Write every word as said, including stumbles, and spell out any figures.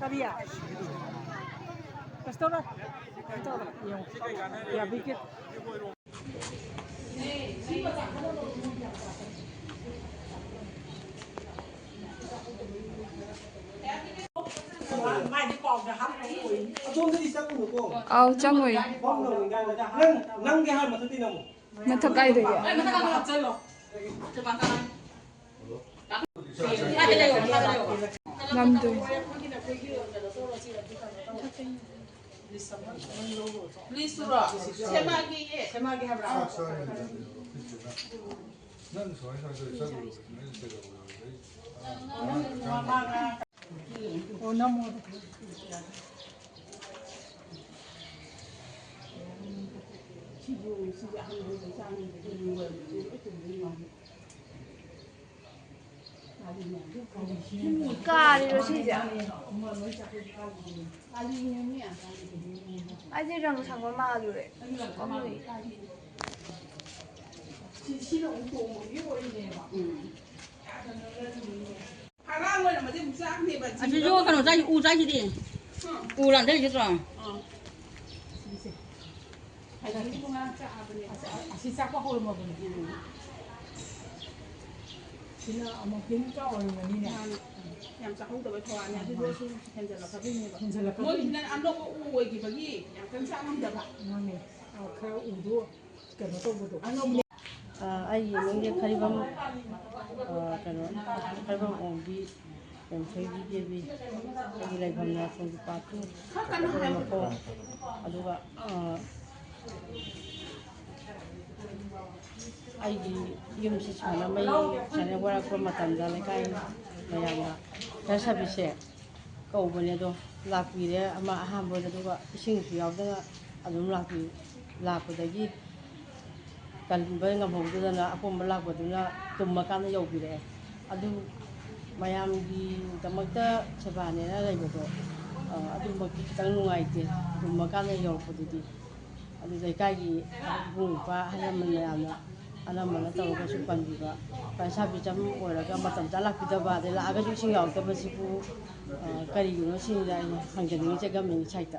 ꯀꯔꯤ? ꯀꯩꯁꯨ ꯇꯧꯔꯣꯏ꯫ ꯀꯩꯁꯨ ꯇꯧꯔꯣꯏ꯫ ꯌꯦꯡꯉꯣ꯫ ꯌꯥꯕꯤꯒꯦ꯫ ꯑꯗꯣꯝꯗꯗꯤ ꯆꯪꯉꯨꯅꯨꯀꯣ꯫ ꯑꯥꯎ, ꯆꯪꯉꯣꯏ꯫ ꯅꯪ, ꯅꯪꯒꯤ ꯍꯥꯟꯅ ꯃꯊꯛꯇꯤ ꯅꯪꯉꯨ꯫ ꯃꯊꯛ ꯀꯥꯏꯗꯒꯤ? ꯂꯝꯗꯣ꯫ ꯂꯤꯁꯇꯨꯔꯣ? ꯁꯦꯝꯃꯛꯑꯒꯦꯌꯦ꯫ ꯁꯦꯝꯃꯛꯑꯒꯦ ꯍꯥꯏꯕ꯭ꯔꯥ? ꯅꯪ ꯁꯨꯃꯥꯏ ꯁꯨꯃꯥꯏ ꯇꯧꯔ ꯆꯠꯂꯨꯔꯣ꯫ ꯁꯨꯃꯥꯏꯅ ꯆꯠꯂꯨꯔꯣ꯫ ꯑꯣ, ꯅꯝꯃꯣ꯫ ꯀꯥꯔꯤꯔꯣ ꯁꯤꯁꯦ? ꯑꯩꯗꯤ ꯔꯪ ꯁꯪꯕ ꯃꯥꯜꯂꯨꯔꯦ꯫ ꯑꯉꯥꯡ ꯑꯣꯏꯔꯝꯃꯗꯤ ꯑꯃꯨꯛ ꯆꯥꯝꯅꯦꯕ꯫ ꯑꯁꯤꯁꯨ ꯀꯩꯅꯣ ꯆꯥꯏ, ꯎ ꯆꯥꯏꯁꯤꯗꯤ꯫ ꯎ ꯂꯥꯟꯊꯔꯤꯁꯤ ꯅꯠꯇ꯭ꯔꯣ? ꯑꯁꯤ ꯆꯥꯛꯄ ꯍꯧꯔꯝꯃꯕꯅꯦ꯫ ꯁꯤꯅ ꯑꯃꯨꯛ ꯀꯦꯝ ꯆꯥꯎꯔꯝꯒꯅꯤꯅꯦ꯫ ꯃꯥꯅꯦ꯫ ꯌꯥꯝ ꯆꯥꯍꯧꯗꯕ ꯊꯧꯔꯥꯡꯅꯦ꯫ ꯑꯗꯨꯗꯣ ꯁꯨꯝ ꯍꯦꯟꯖꯜꯂꯛꯀꯗꯣꯏꯅꯦꯕ꯫ ꯍꯦꯟꯖꯜꯂꯛꯀꯗꯣꯏꯅꯦ꯫ ꯃꯣꯏꯁꯤꯅ ꯑꯅꯧꯕ ꯎ ꯑꯣꯏꯈꯤꯕꯒꯤ ꯌꯥꯝ ꯀꯟꯅ ꯆꯥ ꯉꯝꯗꯕ꯫ ꯃꯥꯅꯦ꯫ ꯑ, ꯈꯔ ꯎꯗꯣ ꯀꯩꯅꯣ ꯇꯧꯕꯗꯣ꯫ ꯑ, ꯑꯩꯒꯤ ꯏꯃꯨꯡꯁꯦ ꯈꯔꯤꯕꯝ, ꯑ, ꯀꯩꯅꯣ, ꯈꯔꯤꯕꯝ ꯑꯣꯡꯕꯤ ꯌꯥꯝꯊꯣꯏꯕꯤ ꯗꯦꯕꯤ꯫ ꯑꯩꯒꯤ ꯂꯩꯐꯝꯅ ꯈꯣꯡꯖꯨꯄꯥꯠꯇꯨ ꯀꯣ꯫ ꯑꯗꯨꯒ, ꯑ, ꯑꯩꯒꯤ ꯌꯨꯝꯁꯤ ꯁꯨꯃꯥꯏꯅ ꯃꯩ ꯁꯨꯃꯥꯏꯅ ꯋꯥꯔꯛꯄ ꯃꯇꯝꯗ ꯂꯩꯀꯥꯏ ꯃꯌꯥꯝꯅ ꯐꯥꯌꯔ ꯁꯥꯔꯚꯤꯁꯁꯦ ꯀꯧꯕꯅꯦ, ꯑꯗꯣ ꯂꯥꯛꯄꯤꯔꯦ꯫ ꯑꯃ ꯑꯍꯥꯟꯕꯗ, ꯑꯗꯨꯒ ꯏꯁꯤꯡꯁꯨ ꯌꯥꯎꯗꯅ ꯑꯗꯨꯝ ꯂꯥꯛꯄꯤ-, ꯂꯥꯛꯄꯗꯒꯤ ꯀꯟꯕ ꯉꯝꯍꯧꯗꯗꯅ ꯑꯀꯣꯝꯕ ꯂꯥꯛꯄꯗꯨꯅ ꯇꯨꯝꯃꯀꯥꯟꯗ ꯌꯧꯕꯤꯔꯛꯑꯦ꯫ ꯑꯗꯨ ꯃꯌꯥꯝꯒꯤꯗꯃꯛꯇ ꯁꯦꯕꯥꯅꯦꯅ ꯂꯩꯕꯗꯣ, ꯑ, ꯑꯗꯨꯃꯛꯇꯤ ꯈꯤꯇꯪ ꯅꯨꯡꯉꯥꯏꯇꯦ, ꯇꯨꯝꯃꯀꯥꯟꯗ ꯌꯧꯔꯛꯄꯗꯨꯗꯤ꯫ ꯑꯗꯨ ꯂꯩꯀꯥꯏꯒꯤ ꯏꯕꯨꯡ ꯏꯄ꯭ꯋꯥ ꯑꯍꯜ ꯂꯃꯟ ꯃꯌꯥꯝꯅ ꯑꯅꯝꯕꯅ ꯇꯧꯔꯒꯁꯨ ꯄꯟꯕꯤꯕ, ꯄꯩꯁꯥ ꯄꯤꯆꯝ ꯑꯣꯏꯔꯒ ꯃꯇꯝ ꯆꯥ ꯂꯥꯛꯄꯤꯗꯕ, ꯑꯗꯩ ꯂꯥꯛꯑꯒꯁꯨ ꯏꯁꯤꯡ ꯌꯥꯎꯔꯛꯇꯕꯁꯤꯕꯨ, ꯑ, ꯀꯔꯤꯒꯤꯅꯣ ꯁꯤꯅꯤꯗ ꯑꯩꯅ ꯍꯪꯖꯅꯤꯡꯉꯤꯁꯦ government ꯁꯥꯏꯠꯇ꯫